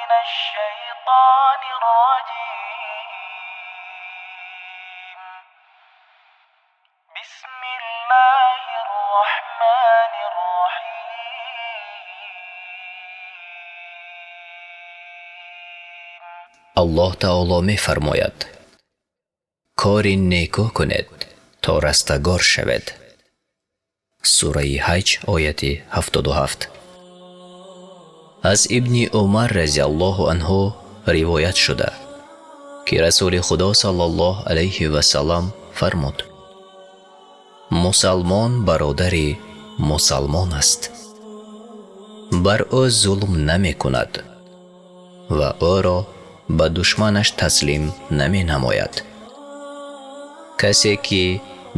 من الشيطان الرجيم. بسم الله الرحمن الرحيم. Аллоҳ таоло мефармояд: кори некӯ кунед, то растагор шавед. Сураи Ҳаҷ, ояти 77. Аз Ибни Умар разиаллоҳу анҳу ривоят шуда, ки Расули Худо саллаллоҳу алайҳи васаллам фармуд: мусалмон бародари мусалмон аст, бар ӯ зулм намекунад ва ӯро ба душманаш таслим наменамояд. Касе ки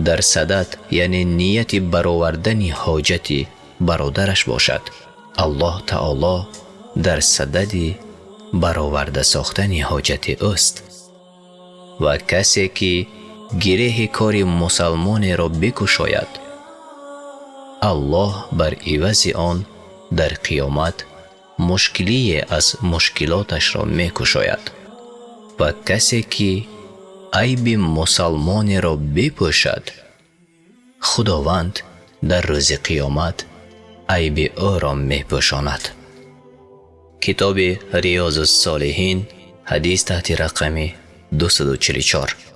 дар садад, яъне нияти баровардани ҳоҷати бародараш бошад, Аллоҳ таоло дар садади бароварда сохтани ҳоҷати ӯст. Ва касе ки гиреҳи кори мусалмонеро бикушояд, Аллоҳ бар ивази он дар қиёмат мушкилие аз мушкилоташро мекушояд. Ва касе ки айби мусалмонеро бипӯшад, Худованд дар рӯзи қиёмат айби ӯро мепӯшонад. Китоби Риёзус-солиҳин, ҳадис таҳти рақами 244.